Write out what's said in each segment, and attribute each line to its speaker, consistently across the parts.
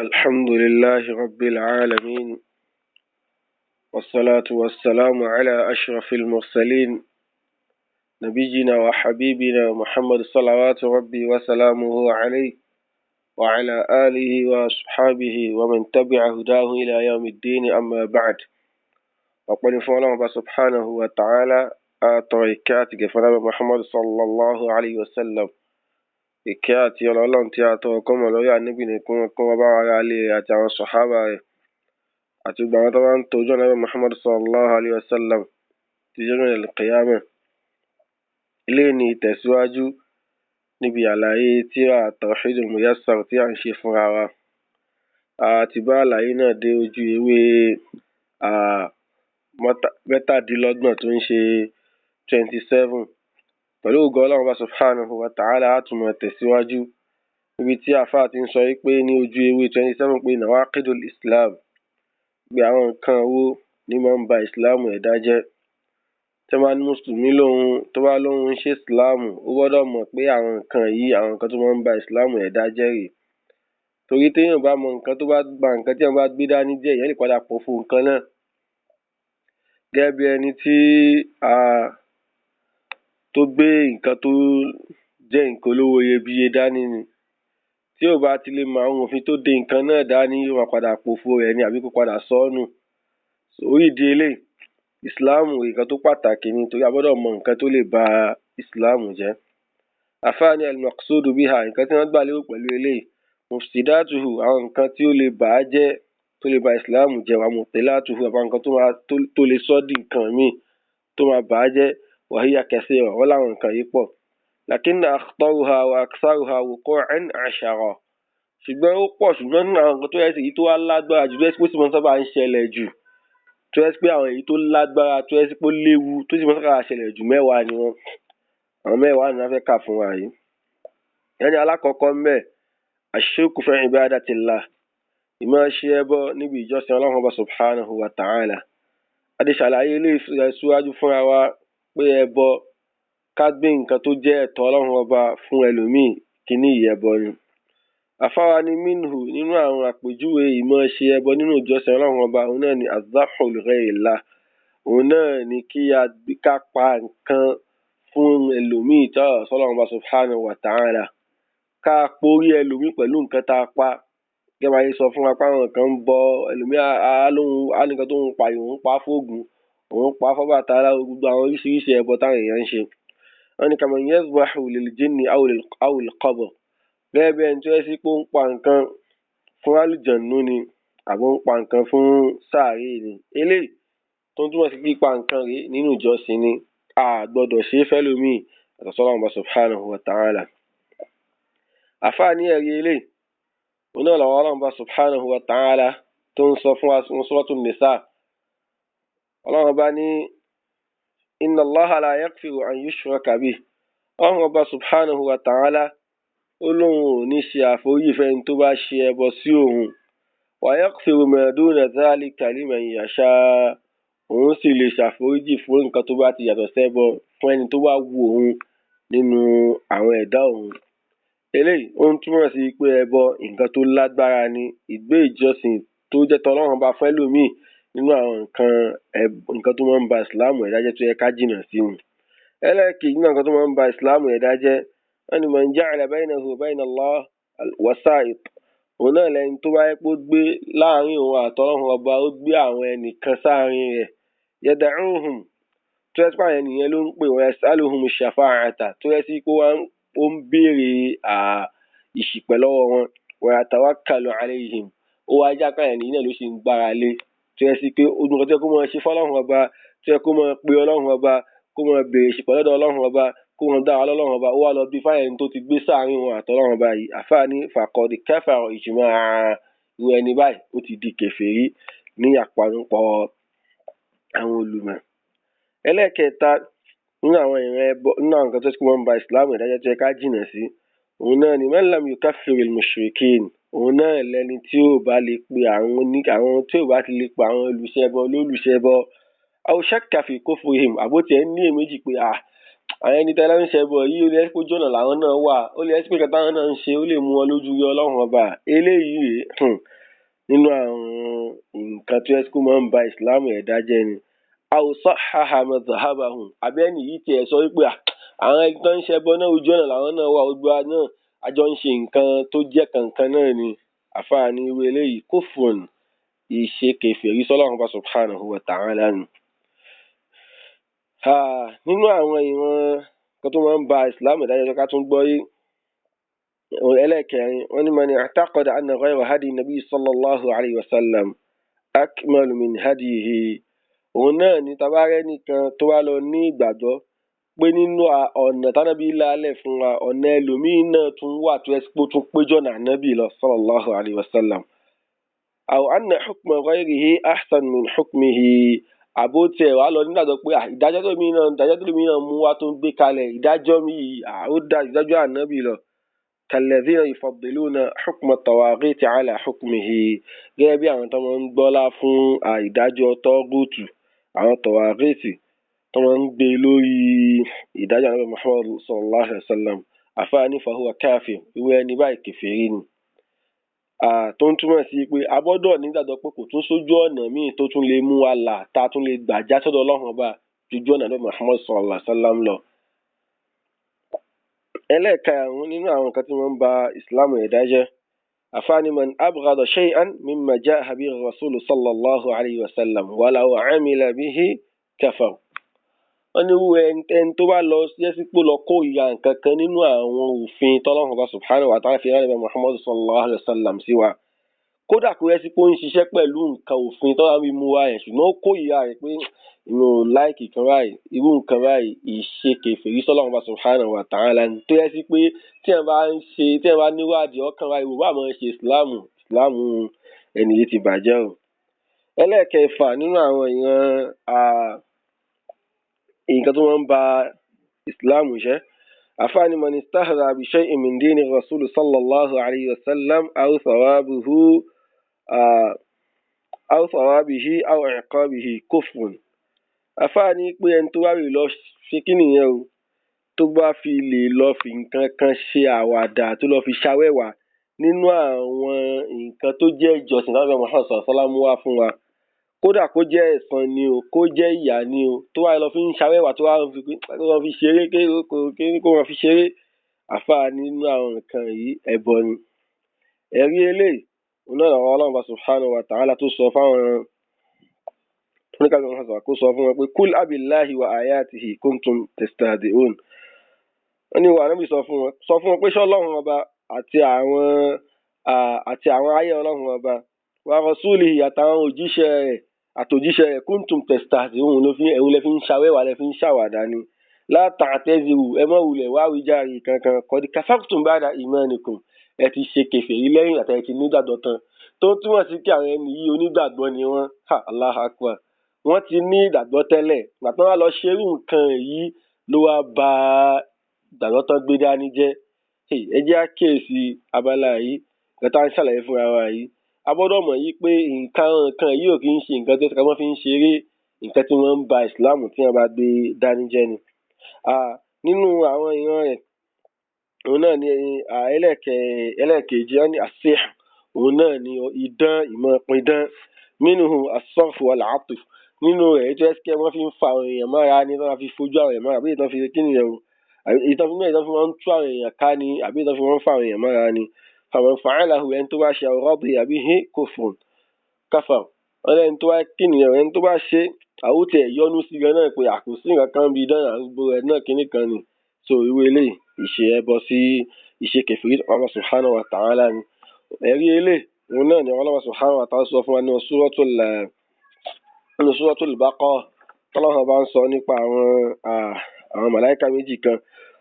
Speaker 1: الحمد لله رب العالمين، والصلاة والسلام على أشرف المرسلين، نبينا وحبيبنا محمد صلوات ربي وسلامه عليه وعلى آله وأصحابه ومن تبع هداه إلى يوم الدين. أما بعد، ọpẹ́ ni fún Ọlọ́run Ọba subhanahu wa ta'ala. Àtọrọ ìkẹ́ àti ìgẹ̀ fún Ànábì Muhammad sallallahu alayhi wa sallam. Ìkẹ́ àti Ọlọ́run tí a tọrọ kó mọ̀ lórí Ànábì ní kí wọ́n kó bá ara ilé rẹ̀ àti àwọn sọ̀hábà rẹ̀ àti gbogbo àwọn tó bá ń tọ́jú Ànábì Muhammad sallallahu alayhi wa sallam ti jẹ́ ìrìn al-qiyamah. Eléyìí ni ìtẹ̀síwájú níbi àlàyé tírà Tawhidul Muyassar tí à ń ṣe fúnra wa. A ti bá àlàyé náà dé ojú ewé 27 tó ń ṣe 27. Pẹ̀lú ògo Ọlọ́run Ọba subhanahu wa ta'ala, á tún máa tẹ̀síwájú níbi tí àáfàá ti ń sọ wípé ní ojú ewé 27 pé nawaqidul Islam, pé àwọn nǹkan wo ní máa ń ba Islam ẹ̀dá jẹ́. Tí wọ́n bá ní mùsùlùmí lòun, tó bá lóun ń ṣe Islam, ó gbọ́dọ̀ mọ̀ pé àwọn nǹkan yìí, àwọn nǹkan tó máa ń ba Islam ẹ̀dá jẹ́ rèé, torí téèyàn bá mọ nǹkan tó bá ba nǹkan tí èèyàn bá gbé dání jẹ́, èèyàn lè padà pòfo nǹkan náà, gẹ́gẹ́ bí ẹni tí tó gbé nǹkan tó jẹ́ nǹkan olówó iyebíye dání ni. Tí ò bá ti lè mọ àwọn òfin tó de nǹkan náà dání, yóò máa padà pòfo rẹ̀ ni àbí kó padà sọ ọ́ nù. Orí ìdí eléyìí, Ìsìláàmù nǹkan tó pàtàkì ni, torí a gbọ́dọ̀ mọ nǹkan tó lè ba Ìsìláàmù jẹ́. Àfáà ní al-maqsudu biha, nǹkan tí wọ́n gbà lérò pẹ̀lú eléyìí, mufsidatuhu, àwọn nǹkan tí ó lè bà á jẹ́, tó lè ba Ìsìláàmù jẹ́, wa mubtilatuhu, àwọn nǹkan tó máa tó lè sọ́ di nǹkan míì tó máa bà á jẹ́. Wa hiya kathira, wọ́n láwọn nǹkan yìí pọ̀. Lakinna akhtaruha wa aktharuha wuqu'an 10, ṣùgbọ́n ó pọ̀, ṣùgbọ́n nínú àwọn nǹkan tó yẹ, èyí tó wá lágbára jù, tó yẹ pé ó sì máa ń sábà ń ṣẹlẹ̀ jù, tó yẹ pé àwọn èyí tó lágbára, tó yẹ pé ó léwu, tó sì máa ń sábà ṣẹlẹ̀ jù, 10 ni wọ́n. Àwọn 10 ni wọ́n fẹ́ kà fún wa yìí. Ẹni alákọ̀ọ́kọ́ ńbẹ̀, ash-shirku fi ibadatillah, ìmáa ṣe ẹbọ níbi ìjọsìn Ọlọ́run Ọba subhanahu wa ta'ala. A ti ṣàlàyé eléyìí síwájú fúnra wa pé ẹbọ, ká gbé nǹkan tó jẹ́ ẹ̀tọ́ Ọlọ́run Ọba fún ẹlòmíì, kíní yìí ẹbọ ni. Àfáà wa ní minhu, nínú àwọn àpèjúwe ìmáa ṣe ẹbọ nínú ìjọsìn Ọlọ́run Ọba, òun náà ni az-zabhu li ghayrillah, òun náà ni kí a ká pa nǹkan fún ẹlòmíì tó yàtọ̀ sọ́lọ́run Ọba subhanahu wa ta'ala, ká porí ẹlòmíì pẹ̀lú nǹkan tá a pa. Gẹ́gẹ́ bá a ṣe sọ fún wa pé àwọn kan ń bọ ẹlòmíì, á lóun á ní nǹkan tóun pa yìí, òun pa á fóògùn, òun pa á fọ́bàtálá, gbogbo àwọn oríṣiríṣi ẹbọ táwọn èèyàn ń ṣe. Wọ́n ní kaman yazbahu lil jinni aw al-qabr, gẹ́gẹ́ bí ẹni tó jẹ́ sí pé ó ń pa nǹkan fún àlùjànnú ni, àbí ó ń pa nǹkan fún sàárè ni. Eléyìí tó ń túmọ̀ sí pípa nǹkan rèé nínú ìjọsìn ni, a à gbọdọ̀ ṣe é fẹ́lòmíì yàtọ̀ sọ́lọ́run Ọba subhanahu wa ta'ala. Àfáà ní ẹ̀rí eléyìí, òun náà lọ̀rọ̀ Ọlọ́run Ọba subhanahu wa ta'ala tó ń sọ fún wa nínú Suratu Nisa. Ọlọ́run Ọba ní inna Allaha la yaghfiru an yushraka bihi. Ọlọ́run Ọba subhanahu wa ta'ala ó lóun ò ní ṣe àforíjì fẹ́ni tó bá ṣe ẹbọ sí òun. Wa yaghfiru ma duna dhalika liman yasha. Òun sì lè ṣàforíjì fún nǹkan tó bá ti yàtọ̀ sẹ́bọ fún ẹni tó bá wu òun nínú àwọn ẹ̀dá òun. Eléyìí ó ń túmọ̀ sí pé ẹbọ nǹkan tó lágbára ni, ìgbé ìjọsìn tó jẹ́ tọlọ́run Ọba fẹ́lòmíì nínú àwọn nǹkan nǹkan tó máa ń ba Ìsìláàmù ẹ̀dá jẹ́ tó yẹ ká jìnnà sí ni. Ẹlẹ́ẹ̀kejì nínú àwọn nǹkan tó máa ń ba Ìsìláàmù ẹ̀dá jẹ́, wọ́n ní man ja'ala baynahu wa bayna Allah wasa'it, òun náà lẹni tó bá jẹ́ pé ó gbé láàárín òun àtọlọ́run Ọba, ó gbé àwọn ẹnìkan sáàrin rẹ̀, yad'uhum, tó jẹ́ pé àwọn ènìyàn ló ń pè, wa yas'aluhum ash-shafa'ata, tó jẹ́ sí pé ó ń béèrè ìṣìpẹ̀ lọ́wọ́ wọn, wa yatawakkalu alayhim, ó wá jẹ́ pé àwọn ènìyàn náà ló ṣì ń gbára lé, tó jẹ́ sí pé gbogbo nǹkan tó yẹ kó máa ṣe fọ́lọ́run Ọba, tó yẹ kó máa pe Ọlọ́run Ọba, kó máa béèrè ìṣìpẹ̀ lọ́dọ̀ Ọlọ́run Ọba, kó máa dára lọ́lọ́run Ọba, ó wá lọ bí fáwọn ẹni tó ti gbé sáàrin òun àtọlọ́run Ọba yìí. Àfáà ní faqad kafara ijma'a, irú ẹni báyìí ó ti di kèfèrí ní àpanupọ̀ àwọn olùmọ̀. Ẹlẹ́ẹ̀kẹta nínú àwọn ìran ẹbọ, nínú àwọn nǹkan tó máa ń ba Ìsìláàmù ẹ̀dá jẹ́ tó yẹ ká jìnnà sí, òun náà ni man lam yukaffiril mushrikin, òun náà lẹni tí ò bá lè pe àwọn oní àwọn tí ò bá ti lè pe àwọn olùṣẹbọ lólùṣẹbọ, aw shakka fi kufrihim, àbó tiẹ̀ ń ní iyèméjì pé Àwọn ẹni tẹ́ ẹ lọ ń ṣẹbọ yìí, ó lè jẹ́ pé ojú ọ̀nà làwọn náà wà, ó lè jẹ́ pé nǹkan táwọn náà ń ṣe ó lè mú wọn lójú rí Ọlọ́run Ọba. Eléyìí rèé, nínú àwọn nǹkan tó jẹ́ pé ó máa ń ba Ìsìláàmù ẹ̀dá jẹ́ ni. Aw sahhaha madhhabahum, àbí ẹni yìí tiẹ̀ sọ wí pé àwọn ẹni tó ń ṣẹbọ náà, ojú ọ̀nà làwọn náà wà, gbogbo wa náà a jọ ń ṣe nǹkan tó jẹ́ kankan náà ni. Àfáà ní irú eléyìí kufrun, ìṣe kèfèrí sọ́lọ́run Ọba subhanahu wa ta'ala ni. Nínú àwọn ìran nǹkan tó máa ń ba Ìsìláàmù ẹ̀dá jẹ́ ká tún gbọ́yé, ẹlẹ́ẹ̀kẹrin, wọ́n ní man i'taqada anna ghayra hadi nabi sallallahu alayhi wa sallam akmalu min hadihi. Òun náà ni tá a bá rẹ́nìkan tó wá lọ ní ìgbàgbọ́ pé nínú ọ̀nà tánábì làálẹ̀ fún wa, ọ̀nà ẹlòmíín náà tún wà tó jẹ́ pé ó tún pé jọ̀nà ànábì lọ sallallahu alayhi wa sallam. Aw anna hukma ghayrihi ahsan min hukmihi, àbó tiẹ̀ wá lọ nígbàgbọ́ pé ìdájọ́ tẹ́lòmíì náà mú wá tó ń gbé kalẹ̀, ìdájọ́ mi yìí ó dáa ju ìdájọ́ ànábì lọ. Kalladhina yufaddiluna hukma tawaghiti ala hukmihi, gẹ́gẹ́ bí àwọn tó máa ń gbọ́lá fún ìdájọ́ tọ́gùtù, àwọn tawaghiti tó máa ń gbé lórí ìdájọ́ ànábì Muhammad sallallahu alayhi wa sallam. Àfáà ní fahuwa kafir, irú ẹni báyìí kèfèrí ni. Tó ń túmọ̀ sí pé a gbọ́dọ̀ nígbàgbọ́ pé kò tún sójú ọ̀nà míì tó tún lè mú wa là, tá a tún lè gbà já sọ́dọ̀ Ọlọ́run Ọba ju ojú ọ̀nà ànábì Muhammad sallallahu alayhi wa sallam lọ. Ẹlẹ́ẹ̀karùn-ún nínú àwọn nǹkan tí wọ́n ń ba Ìsìláàmù ẹ̀dá jẹ́, àfáà ní man abghada shay'an mimma ja'a bihi rasulu sallallahu alayhi wa sallam walaw amila bihi kafar. Wọ́n ní irú ẹni tó bá lọ jẹ́ sí pé ó lọ kórìíra nǹkan kan nínú àwọn òfin tọ́lọ́run Ọba subhanahu wa ta'ala fi rán Ànábì Muhammad sallallahu alayhi wa sallam sí wa, kódà kó jẹ́ sí pé ó ń ṣiṣẹ́ pẹ̀lú nǹkan òfin tọ́lọ́run fi mú wa yẹn, ṣùgbọ́n ó kórìíra rẹ̀ pé èmi ò láìkì nǹkan báyìí, irú nǹkan báyìí ìṣe kèfèrí sọ́lọ́run Ọba subhanahu wa ta'ala ni. Tó jẹ́ sí pé téèyàn bá ń ṣe, téèyàn bá nírú àdìọ́kàn báyìí, ò bá máa ṣe Ìsìláàmù, Ìsìláàmù ẹni yìí ti bàjẹ́ o. Ẹlẹ́ẹ̀kẹfà nínú àwọn ìran nǹkan tó máa ń ba Ìsìláàmù jẹ́, àfáà ní man istahza'a bi shay'in min dini rasulu sallallahu alayhi wa sallam aw thawabuhu aw thawabihi aw iqabihi kufrun. Àfáà ní pé ẹni tó bá lè lọ ṣe kí nìyẹn o, tó bá fi lè lọ fi nǹkan kan ṣe àwàdà, tó lọ fi ṣawẹ́wà nínú àwọn nǹkan tó jẹ́ ìjọsìn tánàbí Muhammad sallallahu alaihi wasallam mú wá fún wa, kódà kó jẹ́ ẹ̀san ni o, kó jẹ́ ìyà ni o, tó wá lọ fi ń ṣawẹ́wà, tó wá lọ fi ṣeré, kó máa fi ṣeré, àfáà nínú àwọn nǹkan yìí ẹbọ ni. Ẹ̀rí eléyìí òun náà lọ̀rọ̀ Ọlọ́run Ọba subhanahu wa ta'ala tó sọ fáwọn oníkàlùkù kó sọ fún wọn pé kul abillahi wa ayatihi kuntum tastahzi'un. Wọ́n ní wà Ànábì sọ fún wọn, sọ fún wọn pé ṣọ́lọ́run Ọba àti àwọn àti àwọn ayé Ọlọ́run Ọba wa rasulihi àtàwọn òjíṣẹ́ rẹ̀ àtòjíṣẹ́ rẹ̀ kuntum tastahzi'un ló fi ẹ̀hún lẹ fi ń ṣawẹ́wà, lẹ fi ń ṣàwàdà ni. La ta'taziru, ẹ má wulẹ̀ wá wíjàre kankan, qad kafartum ba'da imanikum, ẹ ti ṣe kèfèrí lẹ́yìn àti ẹ ti nígbàgbọ́ tán. Tó túmọ̀ sí kí àwọn ẹni yìí onígbàgbọ́ ni wọ́n. Allahu akbar. Wọ́n ti ní ìgbàgbọ́ tẹ́lẹ̀, ìgbà tán wá lọ ṣerú nǹkan yìí ló wá ba ìgbàgbọ́ tán gbé dání jẹ́. Ẹ jẹ́ á kíyèsí abala yìí, nǹkan tá ń ṣàlàyé fúnra wa yìí. A gbọ́dọ̀ mọ̀ yí pé nǹkan yìí ò kí ń ṣe nǹkan tó wọ́n fi ń ṣeré, nǹkan tí wọ́n ń ba Ìsìláàmù tí wọ́n bá gbé dání jẹ́ ni. Nínú àwọn ìran rẹ̀, òun náà ni ẹlẹ́ẹ̀kejì, wọ́n ní as-sihr, òun náà ni idán, ìmọ̀ pidán. Minhu as-sarf wal-'atf, nínú rẹ̀ èyí tó jẹ́ pé wọ́n fi ń fa àwọn èèyàn mọ́ra ni, wọ́n fi fojú àwọn èèyàn mọ́ra, àbí èyí tán fi kí nìyẹn o, èyí tán fi máa ń tú àwọn èèyàn ká ni, àbí èyí tán fi máa ń fa àwọn èèyàn mọ́ra ni. Faman fa'alahu, ẹni tó bá ṣe aw radiya bihi kufrun kafar. Wọ́n lẹ́ni tó bá kí nìyẹn o, ẹni tó bá ṣe àwọn tiẹ̀ yọ́nú sí gan náà pé kò sí nǹkan kan bí idán gbogbo rẹ̀ náà kinní kan ni. So irú eléyìí ìṣe ẹbọ sí ìṣe kèfèrí Allah subhanahu wa ta'ala ni. Ẹ̀rí eléyìí òun náà ni Allah subhanahu wa ta'ala sọ fún wa nínú Suratul Baqarah, tọ́lọ́run bá ń sọ nípa àwọn màláíkà méjì kan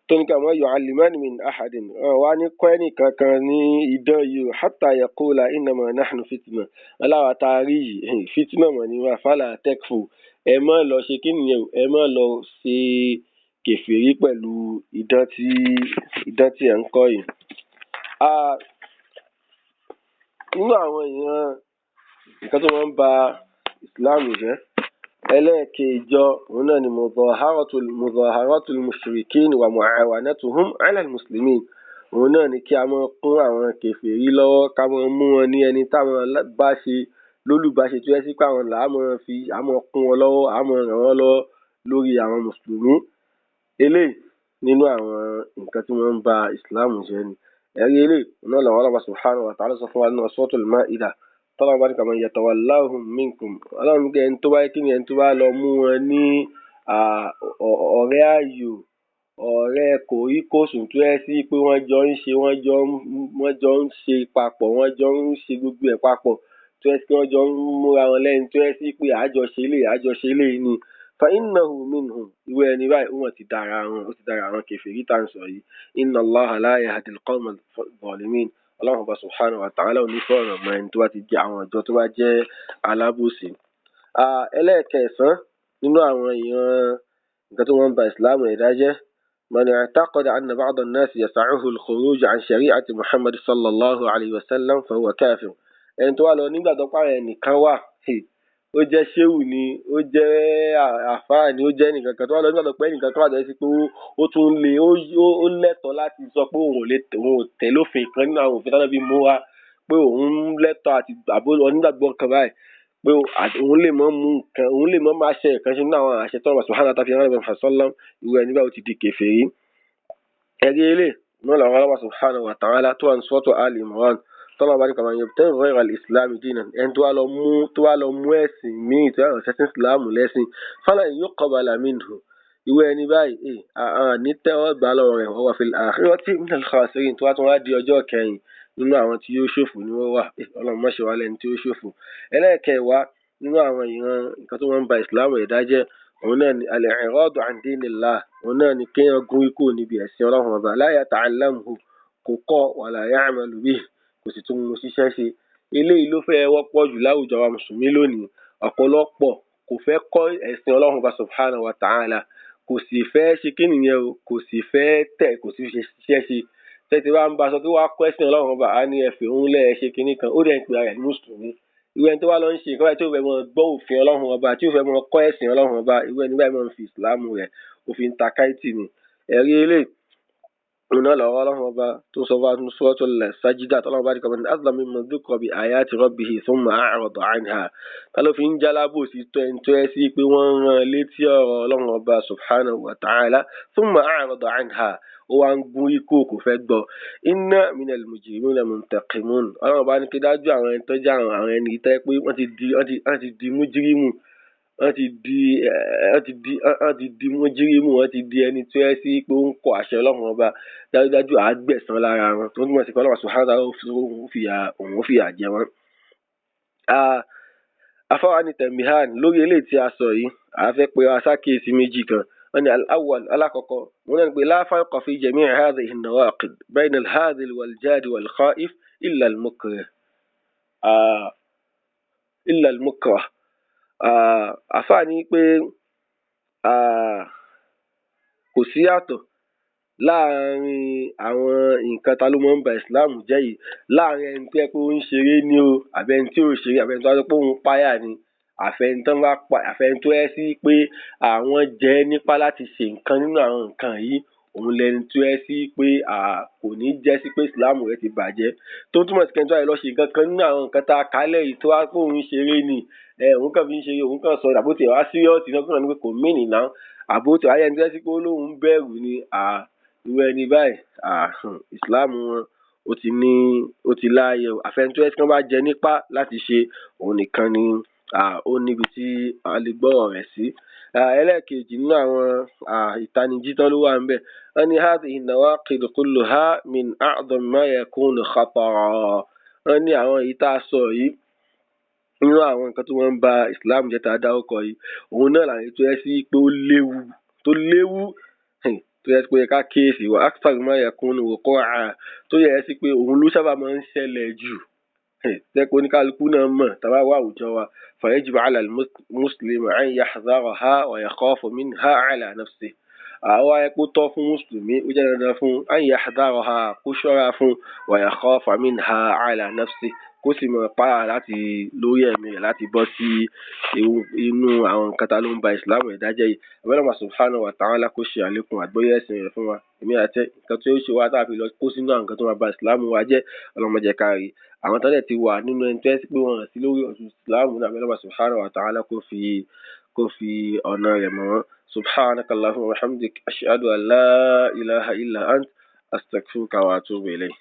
Speaker 1: tó ní ká ma yu'allimani min ahadin, wá ní kọ́ ẹnì kankan ní idán yìí o, hatta yaqula innama nahnu fitna, aláwa tá a rí yìí fitna mọ̀ ní wa, fala takfur, ẹ má lọ ṣe kí nìyẹn o, ẹ má lọ ṣe kèfèrí pẹ̀lú idán tí ẹ̀ ń kọ́ yìí. Nínú àwọn ìran nǹkan tó máa ń ba Ìsìláàmù jẹ́, Ẹlẹ́ẹ̀kẹjọ, òun náà ni mudaharatul mushrikin wa muawanatuhum ala al-muslimin. Òun náà ni kí a máa kún àwọn kèfèrí lọ́wọ́, ká máa mú wọn ní ẹni táwọn bá ṣe lólùbáṣe, tó jẹ́ sí pé àwọn là á máa fi á máa kún wọn lọ́wọ́, á máa ràn wọ́n lọ́wọ́ lórí àwọn mùsùlùmí. Eléyìí nínú àwọn nǹkan tí wọ́n ń ba Ìsìláàmù jẹ́ ni. Ẹ̀rí eléyìí náà làwọn Ọlọ́run subhanahu wa ta'ala sọ fún wa nínú Suratul Ma'idah, tọ́lọ́run bá ní faman yatawallahum minkum. Ọlọ́run ní ẹni tó bá kí ni, ẹni tó bá lọ mú wọn ní ọ̀rẹ́ ayò, ọ̀rẹ́ kòríkòsùn, tó jẹ́ sí pé wọ́n jọ ń ṣe, wọ́n jọ ń ṣe papọ̀, wọ́n jọ ń ṣe gbogbo ẹ̀ papọ̀, tó jẹ́ sí pé wọ́n jọ ń múra wọn lẹ́ni tó jẹ́ sí pé àjọṣe eléyìí, àjọṣe eléyìí ni, fa innahu minhum, irú ẹni báyìí, ó mọ̀ ti dára wọn, ó ti dára àwọn kèfèrí tá à ń sọ yìí. Inna Allaha la yahdi al-qawma adh-dhalimin. Ọlọ́run Ọba subhanahu wa ta'ala ò ní fọ̀rọ̀ mọ́ ẹni tó bá ti jẹ́ àwọn ìjọ tó bá jẹ́ alábòsí. Ẹlẹ́ẹ̀kẹsàn-án nínú àwọn ìran nǹkan tó máa ń ba Ìsìláàmù ẹ̀dá jẹ́, man i'taqada anna ba'da an-nas yas'uhu al-khuruj 'an shari'ati Muhammad sallallahu alayhi wa sallam fa huwa kafir. Ẹni tó wá lọ nígbàgbọ́ pé àwọn ẹnìkan wà, ó jẹ́ ṣéwù ni, ó jẹ́ àfáà ni, ó jẹ́ ẹnìkan kan, tó wá lọ nígbàgbọ́ pé ẹnìkan kan wà tó jẹ́ sí pé ó tún lè ó lẹ́tọ̀ọ́ láti sọ pé òun ò lè, òun ò tẹ̀lé òfin kan nínú àwọn òfin tÁnábì mú wá, pé òun lẹ́tọ̀ọ́ àti àbó onígbàgbọ́ kan báyìí pé òun lè mọ́ mú nǹkan, òun lè mọ́ máa ṣe nǹkan ṣe nínú àwọn àṣẹ tọ́lọ́run subhanahu wa ta'ala fi rán Ànábì sallam, irú ẹni báyìí, ó ti di kèfèrí. Ẹ̀rí eléyìí náà làwọn Ọlọ́run subhanahu wa ta'ala tó wà ní Suratu Ali Imran, tọ́lọ́run bá ní faman yabtaghi ghayra al-islami dinan, ẹni tó wá lọ mú ẹ̀sìn míì tó yàtọ̀ sẹ́sìn Ìsìláàmù lẹ́sìn, falan yuqbala minhu, irú ẹni báyìí, ní tẹ́wọ́ gbà lọ́wọ́ rẹ̀, wa huwa fil akhirati minal khasirin, tó wá tún wá di ọjọ́ kẹyìn, nínú àwọn tí yóò ṣòfò ni wọ́n wà. Ọlọ́run má ṣe wá lẹ́ni tí ó ṣòfò. Ẹlẹ́ẹ̀kẹwàá nínú àwọn ìran nǹkan tó máa ń ba Ìsìláàmù ẹ̀dá jẹ́, òun náà ni al-i'radu 'an dinillah. Òun náà ni kéèyàn gún kúrò níbi ẹ̀sìn Ọlọ́run Ọba, la yata'allamuhu, kò kọ́, wala ya'malu bihi, kò sì tún mú ṣiṣẹ́ ṣe. Eléyìí ló fẹ́ wọ́pọ̀ jù láwùjọ wa mùsùlùmí lónìí. Ọ̀pọ̀lọpọ̀ kò fẹ́ kọ́ ẹ̀sìn Ọlọ́run Ọba subhanahu wa ta'ala, kò sì fẹ́ ṣe kí nìyẹn o, kò sì fẹ́ tẹ̀, kò sì fi ṣiṣẹ́ ṣe. Tẹ́tí bá ń bá a sọ pé wàá kọ́ ẹ̀sìn Ọlọ́run Ọba, á ní ẹ fi òun lẹ̀, ẹ ṣe kinní kan. Ó dẹ̀ ń pe ara ẹ̀ ní mùsùlùmí. Irú ẹni tó wá lọ ń ṣe nǹkan báyìí, tí ò fẹ́ mọ gbọ́ òfin Ọlọ́run Ọba, tí ò fẹ́ mọ kọ́ ẹ̀sìn Ọlọ́run Ọba, irú ẹni báyìí máa ń fi Ìsìláàmù rẹ̀, ó fi ń ta káìtì ni. Ẹ̀rí eléyìí, òun náà lọ̀rọ̀ Ọlọ́run Ọba tó sọ fún wa nínú Suratul Sajda, tọ́lọ́run bá ní faman azlamu mimman dhukira bi ayati rabbihi thumma a'rada anha. Ta ló fi ń jálábòsí tó ẹni tó yẹ sí pé wọ́n ń rán létí ọ̀rọ̀ Ọlọ́run Ọba subhanahu wa ta'ala, thumma a'rada anha, ó wá ń gún ikú, kò fẹ́ gbọ́? Inna minal mujrimina muntaqimun. Ọlọ́run Ọba ní kí dájú àwọn ẹni tó jẹ́ àwọn ẹni tó yẹ pé wọ́n ti di mújírímù, wọ́n ti di mújírímù, wọ́n ti di ẹni tó yẹ sí pé ó ń kọ àṣẹ Ọlọ́run Ọba, dájúdájú àá gbẹ̀san lára wọn, tó túmọ̀ sí pé Ọlọ́run subhanahu wa ta'ala òun fìyà jẹ wọ́n. Afáwa ní tanbihan lórí eléyìí tí a sọ yìí, a fẹ́ pe wa sákìyèsí méjì kan. Wọ́n ní al-awwal, alákọ̀ọ́kọ́, wọ́n náà ní pé la farqa fi jami'i hadhihi an-nawaqid bayna al-hadhil wal-jad wal-kha'if illa al-mukrah. Àfáà ní pé kò sí yàtọ̀ láàrin àwọn nǹkan ta ló máa ń ba Ìsìláàmù jẹ́ yìí, láàrin ẹni tó jẹ́ pé ó ń ṣeré ní o, àbí ẹni tí ò ṣeré, àbí ẹni tó wá sọ pé òun páyà ni, àfẹni tán bá pa, àfẹni tó jẹ́ sí pé àwọn jẹ ẹ́ nípá láti ṣe nǹkan nínú àwọn nǹkan yìí, òun lẹni tó jẹ́ sí pé kò ní jẹ́ sí pé Ìsìláàmù rẹ̀ ti bàjẹ́. Tó túmọ̀ sí pé ẹni tó bá lọ ṣe nǹkan kan nínú àwọn nǹkan tá a kà á lẹ̀ yìí, tó wá pé òun ń ṣeré ni, òun kàn fi ń ṣeré, òun kàn sọ, àbó tiẹ̀ wá serious náà, kó kàn ní pé kò mean now, àbó tiẹ̀ wá jẹ́ ẹni tó jẹ́ sí pé ó lóun bẹ̀rù ni, irú ẹni báyìí, Ìsìláàmù wọn ó ti ní, ó ti láàyè o. Àfẹni tó jẹ́ tí wọ́n bá jẹ nípá láti ṣe, òun nìkan ni ó níbi tí a lè gbọ́rọ̀ rẹ̀ sí. Ẹlẹ́ẹ̀kejì nínú àwọn ìtanijí tán ló wà ńbẹ̀, wọ́n ní hadhihi an-nawaqid kulluha min a'zam ma yakunu khatara. Wọ́n ní àwọn èyí tá a sọ yìí nínú àwọn nǹkan tó máa ń ba Ìsìláàmù jẹ́ tá a dárúkọ yìí, òun náà làwọn èyí tó jẹ́ sí pé ó léwu, tó léwu, tó jẹ́ pé ó yẹ ká kíyèsí, wa akthar ma yakunu wuqu'a, tó yẹ sí pé òun ló sábà máa ń ṣẹlẹ̀ jù, tó jẹ́ pé oníkálukú náà mọ̀ tá a bá wá àwùjọ wa. Fa yajibu ala al-muslim an yahdharaha wa yakhafa minha ala nafsihi. Àwa yẹ kó tọ́ fún mùsùlùmí, ó jẹ́ dandan fún an yahdharaha, kó ṣọ́ra fún, wa yakhafa minha ala nafsi, kó sì máa páyà láti lórí ẹ̀mí rẹ̀ láti bọ́ sí inú àwọn nǹkan tá ló ń ba ìsìláàmù ẹ̀dá jẹ́ yìí. Ọlọ́run Ọba subhanahu wa ta'ala kó ṣe àlékún àgbọ́yé ẹ̀sìn rẹ̀ fún wa. Èmi àti nǹkan tí ó ṣe wá tá a fi lọ kó sínú àwọn nǹkan tó máa ba ìsìláàmù wa jẹ́, Ọlọ́run má jẹ́ ká rí. Àwọn tó dẹ̀ ti wà nínú ẹni tó jẹ́ pé wọn sí lórí ìsìláàmù náà, Ọlọ́run Ọba subhanahu wa ta'ala kó fi ọ̀nà rẹ̀ mọ̀ wọ́n. Subhanaka Allahumma wa hamdik, ashhadu an la ilaha illa ant, astaghfiruka wa atubu ilayk.